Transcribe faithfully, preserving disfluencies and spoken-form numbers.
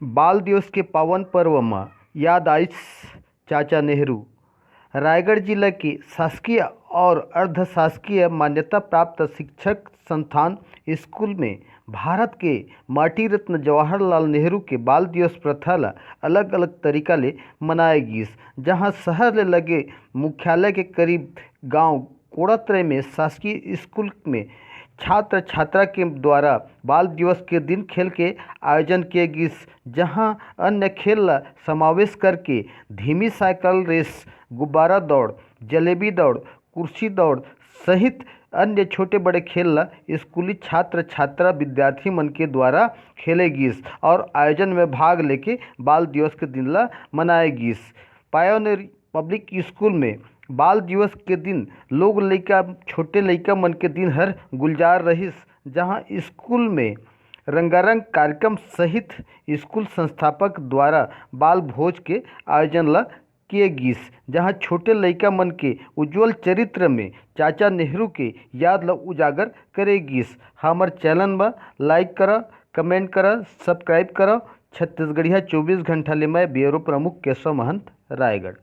बाल दिवस के पावन पर्व म याद आइस चाचा नेहरू। रायगढ़ जिला के शासकीय और अर्ध शासकीय मान्यता प्राप्त शिक्षक संस्थान स्कूल में भारत के माटी रत्न जवाहरलाल नेहरू के बाल दिवस प्रथा ला अलग-अलग तरीका ले मनाए गिस, जहां शहर ले लगे मुख्यालय के करीब गांव कोड़ात्रय में शासकीय स्कूल में छात्र छात्रा के द्वारा बाल दिवस के दिन खेल के आयोजन किए गिस, जहां अन्य खेल ला समावेश करके धीमी साइकिल रेस, गुब्बारा दौड़, जलेबी दौड़, कुर्सी दौड़ सहित अन्य छोटे बड़े खेल ला स्कूली छात्र छात्रा विद्यार्थी मन के द्वारा खेले गिस और आयोजन में भाग लेके बाल दिवस के दिन ला मनाए गिस। पायोनियर पब्लिक स्कूल में बाल दिवस के दिन लोग लइका, छोटे लइका मन के दिन हर गुलजार रहिस, जहां स्कूल में रंगारंग कार्यक्रम सहित स्कूल संस्थापक द्वारा बाल भोज के आयोजन ला किए गिस, जहां छोटे लइका मन के उज्जवल चरित्र में चाचा नेहरू के याद ला उजागर करे गिस। हमर चैनल ला लाइक करा, कमेंट करा, सब्सक्राइब करा। छत्तीसगढ़िया चौबीस घंटा ले मैं ब्यूरो प्रमुख केशव महंत, रायगढ़।